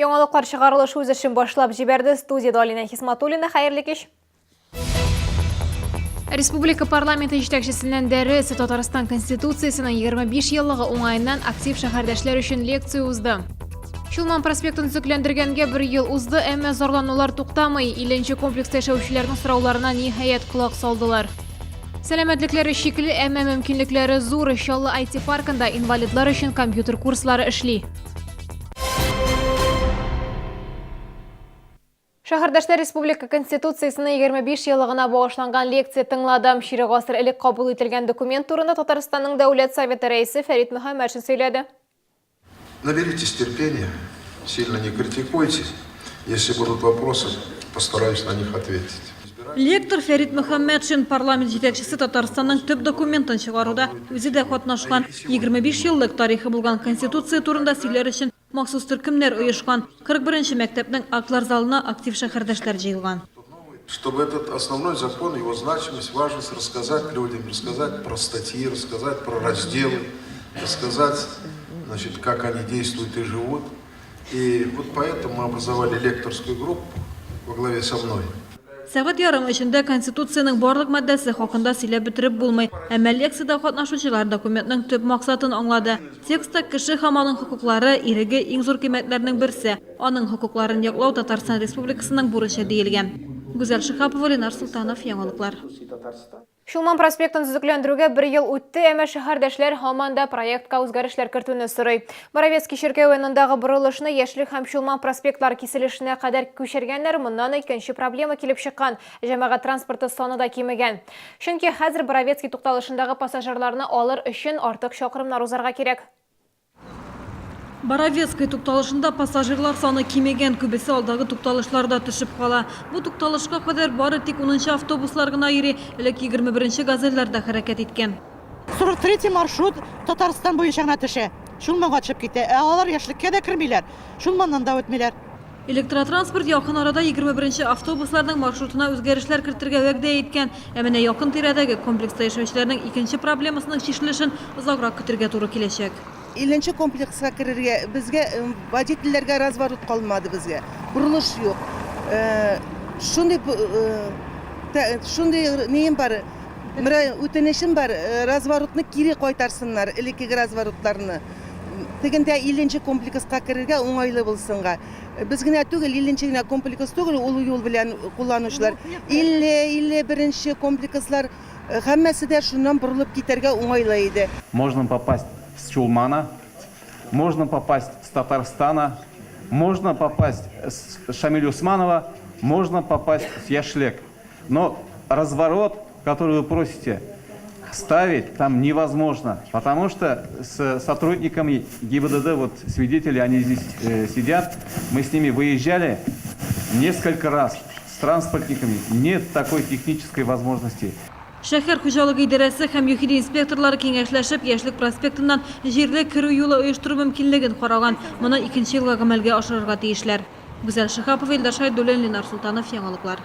Яңалыклар чыгарылышы үз эшен башлап җибәрде. Студиядә Алинә Хисматуллина. Хәерле кич. Республика парламенты җитәкчесеннән дәрес Татарстан Конституциясенең 25 еллыгы уңаеннан актив шәһәрдәшләр өчен лекция узды. Чулман проспектын төзекләндергәнгә бер ел узды, әмма зарланулар туктамый. 50 нче комплекста яшәүчеләрнең сорауларына ниһаять колак салдылар. Сәламәтлекләре чикле, әмма мөмкинлекләре зур. Чаллы IT-паркында инвалидлар өчен компьютер курслары эшли. Шәһәрдәшләр Республика Конституциясенең 25 еллыгына багышланган лекция тыңлады. Чирек гасыр элек кабул ителгән документ турында Татарстанның Дәүләт Советы Рәисе Фәрит Мөхәммәтшин сөйләде. Наберитесь терпения, сильно не критикуйте. Если будут вопросы, постараюсь на них ответить. Лектор Фәрит Мөхәммәтшин, парламент җитәкчесе Татарстанның төп документын чыгаруда үзе дә катнашкан. 25 еллык тарихы булган Конституция турында сөйләр өчен махсус төркемнәр оешкан. 41 нче мәктәпнең актлар залына актив шәһәрдәшләр җыелган. Чтобы этот основной закон, его значимость, важность рассказать людям, рассказать про статьи, рассказать про разделы, рассказать, значит, как они действуют и живут. И вот поэтому мы образовали лекторскую группу во главе со мной. Сәгать ярым эчендә Конституциянең барлык маддәсе хакында сөйләп бетереп булмый. Әмма лекциядә катнашучылар документның төп максатын аңлады. Текстта кеше һәм аның хокуклары, иреге иң зур кыйммәтләрнең берсе, аның хокукларын яклау Татарстан Республикасының бурычы диелгән. Гүзәл Шиһапова, Ленар Солтанов, Яңалыклар. Чулман проспектын төзекләндерүгә бер ел үтте, әмма шәһәрдәшләр һаман да проектка үзгәрешләр кертүне сорый. Боровецкий чиркәве янындагы борылышны Яшьлек һәм Чулман проспектлары киселешенә кадәр күчергәннәр, моннан икенче проблема килеп чыккан, җәмәгать транспорты саны да кимегән. Чөнки хәзер Боровецкий тукталышындагы пассажирларны алыр өчен артык чакрымнар узарга кирәк. Боровецкая тукталышында пассажирлар саны кимегән, күбесе алдагы тукталышларда төшеп кала. Бу тукталышка кадәр бары тик унынчы автобуслар гына йөри, элек 21 нче газельләр дә хәрәкәт иткән. 43 маршрут Татарстан буенча гына төшә, Чулманга төшеп китә. Ә алар Яшьлеккә дә кермиләр, Чулманнан да үтмиләр. Электротранспорт якын арада 21 нче автобусларның маршрутына үзгәрешләр кертергә вәгъдә иткән. Ә менә якын тирәдәге комплекста яшәүчеләрнең икенче проблемасының чишелешен озаграк көтергә туры киләчәк. Илленче комплекска керергә безгә водительләргә разворот калмады безгә. Борылыш юк. Шундый шундый нием бар, үтенечем бар, разворотны кире кайтарсыннар, элеккеге разворотларны. Тегендә илленче комплекска керергә уңайлы булсынга. Без генә түгел, илленче генә комплекс түгел, ул юл белән кулланучылар. 50, 51 нче комплекслар һәммәсе дә шуннан борылып китәргә уңайлы иде. Можно попасть с Чулмана, можно попасть с Татарстана, можно попасть с Шамиль Усманова, можно попасть с Яшлек. Но разворот, который вы просите, ставить там невозможно, потому что с сотрудниками ГИБДД, вот свидетели, они здесь сидят, мы с ними выезжали несколько раз с транспортниками, нет такой технической возможности. Шәһәр хуҗалыгы идарәсе һәм ЮХИДИ инспекторлары киңәшләшеп, Яшьлек проспектыннан җирле керү юлы оештыру мөмкинлеген караган. Моны икенче елга гамәлгә ашырырга тиешләр. Гүзәл Шиһапова, Илдар Шәйдуллин, Ленар Солтанов, Яңалыклар.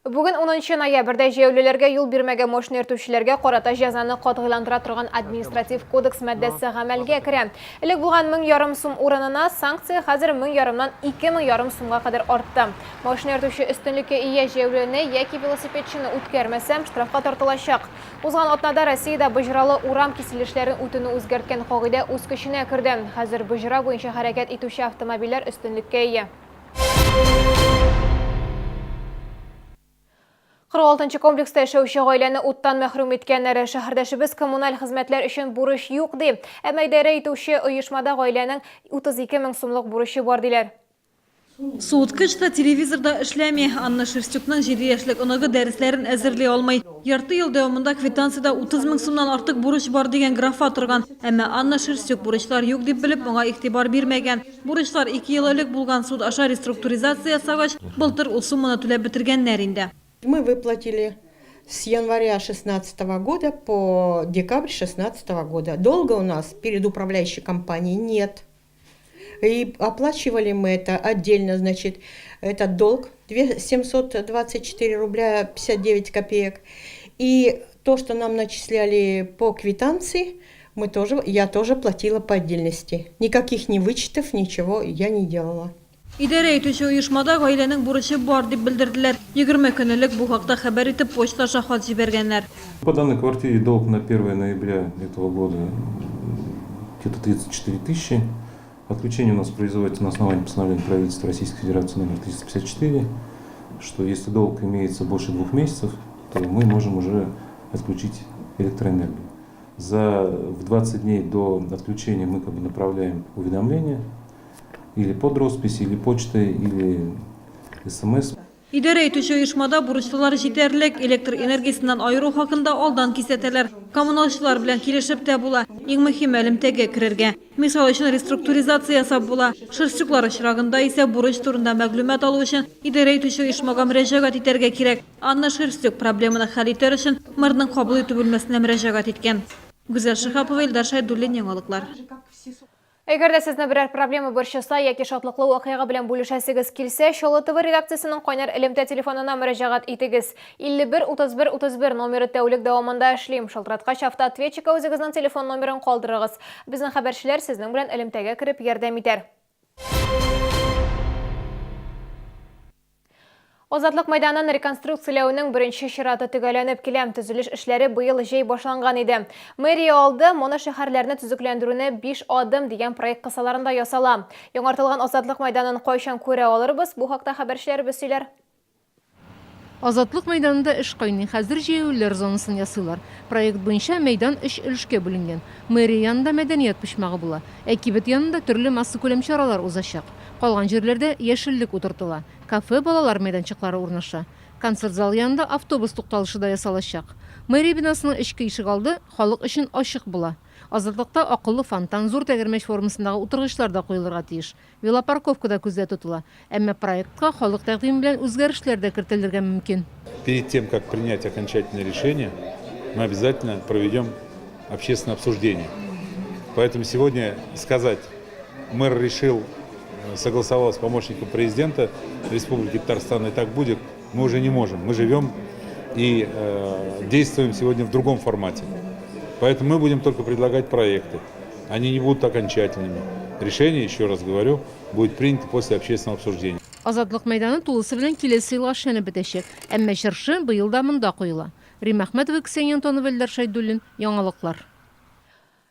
Бүген унынчы ноябрьдә җәяүлеләргә юл бирмәгән машина йөртүчеләргә карата җәзаны катгыйландыра торган административ кодекс маддәсе гамәлгә керә. Элек булган 1500 сум урынына санкция хәзер 1500-нан 2500 сумга кадәр артты. Машина йөртүче өстенлеккә ия җәяүлене яки велосипедчыны үткәрмәсә, штрафка тартылачак. Узган атнада Россиядә боҗралы урам киселешләрен үтүне үзгәрткән кагыйдә үз көченә керде. Хәзер боҗра буенча хәрәкәт итүче автомобильләр өстенлеккә ия. 46 нчы комплекста яшәүче гаиләне уттан мәхрүм иткәннәр. Шәһәрдәшебез коммуналь хезмәтләр өчен бурыч юк ди. Әмма идарә итүче оешмада гаиләнең 32 мең сумлык бурычы бар диләр. Суыткыч та, телевизор да эшләми. Анна Шерстюкның җиде яшьлек оныгы дәресләрен әзерли алмый. Ярты ел дәвамында квитанциядә 30 мең сумнан артык бурыч бар дигән графа торган. Әмма Анна Шерстюк бурычлар юк дип белеп, моңа игътибар бирмәгән. Бурычлар ике ел элек булган суд аша реструктуризация ясагач, былтыр ул сумманы түләп бетергәннәр инде. Мы выплатили с января шестнадцатого года по декабрь шестнадцатого года. Долга у нас перед управляющей компанией нет. И оплачивали мы это отдельно, значит, этот долг 724 рубля 59 копеек. И то, что нам начисляли по квитанции, Мы тоже, я тоже платила по отдельности. Никаких ни вычетов, ничего я не делала. Идарә итүче оешмада гаиләнең бурычы бар дип белдерделәр. 20 көн элек бу хакта хәбәр итеп почта аша хат җибәргәннәр. По данной квартире долг на 1 ноября этого года где-то 34 тысячи. Отключение у нас производится на основании постановления правительства Российской Федерации номер 354, что если долг имеется больше двух месяцев, то мы можем уже отключить электроэнергию. За в 20 дней до отключения мы как бы направляем уведомление или под роспись, или почтой, или СМС. Идарә итүче оешмада бурычлылар җитәрлек, электр энергиясеннән аеру хакында алдан кисәтәләр. Коммуналчылар белән килешеп тә була. Иң мөһиме элемтәгә керергә. Мисал өчен, реструктуризация ясап була. Шерстюклар очрагында исә бурыч турында мәгълүмат алу өчен идарә итүче оешмага мөрәҗәгать итәргә кирәк. Анна Шерстюк проблеманы хәл итәр өчен мэрның кабул итү бүлмәсенә мөрәҗәгать иткән. Гүзәл Шиһапова, Илдар Шәйдуллин, Яңалыклар. Әгәр дә сезне берәр проблема борчыса яки шатлыклы вакыйга белән бүлешәсегез килсә, Чаллы ТВ редакциясенең кайнар элемтә телефонына мөрәҗәгать итегез. 51 31 31 номеры тәүлек дәвамында эшли. Шалтыраткач, автоответчикка үзегезнең телефон номерын калдырыгыз. Безнең хәбәрчеләр сезнең белән элемтәгә кереп ярдәм итәр. Азатлык мәйданын реконструкцияләүнең беренче чираты төгәлләнеп килә. Төзелеш эшләре быел җәй башланган иде. Мэрия алды моношәһәрләрне төзекләндерүне 5 адым дигән проект кысаларында ясала. Яңартылган Азатлык мәйданын кайчан күрә алырбыз? Бу хакта хәбәрчеләребез сөйләр. Азатлык мәйданында эш кайный. Хәзер җәяүлеләр зонасын ясыйлар. Проект буенча мәйдан өч өлешкә бүленгән. Мэрия янында мәдәният почмагы була. Ә кибет янында төрле массакүләм чаралар узачак. Калган җирләрдә яшеллек утыртыла. Кафе, балалар мәйданчыклары урнаша. Концерт залы янында автобус тукталышы да ясалачак. Мэрия бинасының эчке ишегалды халык өчен ачык була. Азатлыкта акыллы фонтан, зур тәгәрмәч формасындагы утыргычлар да куелырга тиеш. Велопарковка да күздә тотыла. Әмма проектка халык тәкъдиме белән үзгәрешләр дә кертелергә мөмкин. Перед тем, как принять окончательное решение, мы обязательно проведем общественное обсуждение. Поэтому сегодня сказать, мэр решил, согласовал с помощником президента Республики Татарстан, и так будет, мы уже не можем. Мы живем и действуем сегодня в другом формате. Поэтому мы будем только предлагать проекты. Они не будут окончательными. Решение, еще раз говорю, будет принято после общественного обсуждения. Азатлык мәйданы тулысы белән киләсе елга эшләнеп бетәчәк. Әмма чыршы быел да монда куела. Римма Әхмәтова, Ксения Антонова, Эльдар Шәйдуллин. Яңалыклар.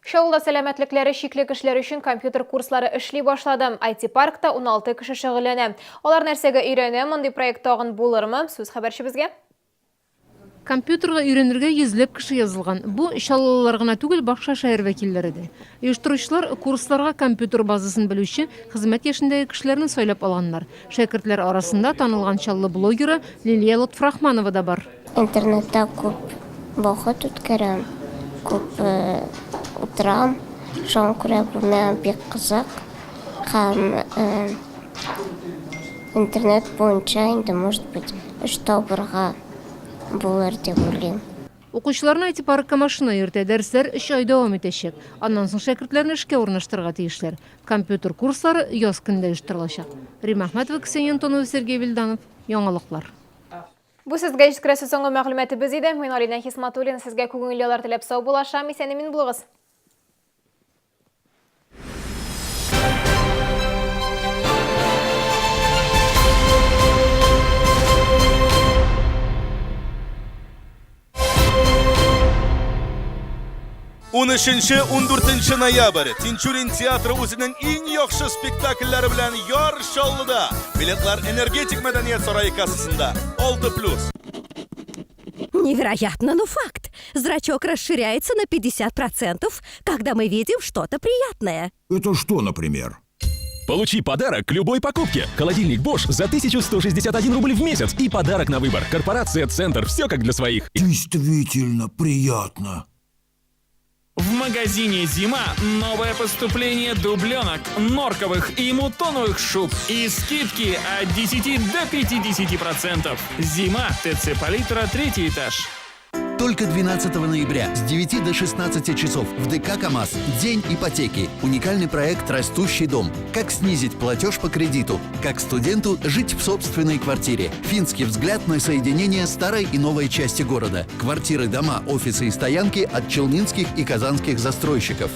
Чаллыда сәламәтлекләре чикле кешеләр өчен компьютер курслары эшли башлады. IT-паркта 16 кеше шөгыльләнә. Алар нәрсәгә өйрәнә, мондый проект тагын булырмы? Сүз хәбәрчебезгә. Компьютерга өйрәнергә йөзләп кеше язылган. Бу, чаллылылар гына түгел, башка шәһәр вәкилләре дә. Оештыручылар курсларга компьютер базасын белүче, хезмәт яшендәге кешеләрне сайлап алганнар. Шәкертләр арасында танылган Чаллы блогеры Лилия Лотфрахманова да бар. Интернетта күп вакыт үткәрәм, күп утырам. Шуңа күрә бу миңа бик кызык. Һәм интернет буенча инде, может быть, эш табырга булыр дип уйлыйм. Укучыларны IT-паркка машина йөртә. Дәресләр өч ай дәвам итәчәк. Аннан соң шәкертләрне эшкә урнаштырырга тиешләр. Компьютер курслары яз көнендә оештырылачак. Римма Әхмәтова, Ксения Антонова, Сергей Вильданов. Яңалыклар. Бу сезгә җиткерәсе соңгы мәгълүматыбыз иде. Мин Алинә Хисматуллина сезгә күңелле яллар теләп саубуллашам. Исән-имин булыгыз. 13-14 ноябрь Тинчурин театры үзенең иң яхшы спектакльләре белән Яр Чаллыда. Билетлар Энергетик мәдәният сарае кассасында. 6+. Невероятно, но факт. Зрачок расширяется на 50%, когда мы видим что-то приятное. Это что, например? Получи подарок к любой покупке. Холодильник Bosch за 1161 рубль в месяц и подарок на выбор. Корпорация «Центр». Все как для своих. Действительно приятно. В магазине «Зима» новое поступление дубленок, норковых и мутоновых шуб и скидки от 10 до 50%. «Зима», ТЦ «Палитра», третий этаж. Только 12 ноября с 9 до 16 часов в ДК «КамАЗ» День ипотеки. Уникальный проект «Растущий дом». Как снизить платеж по кредиту. Как студенту жить в собственной квартире. Финский взгляд на соединение старой и новой части города. Квартиры, дома, офисы и стоянки от челнинских и казанских застройщиков.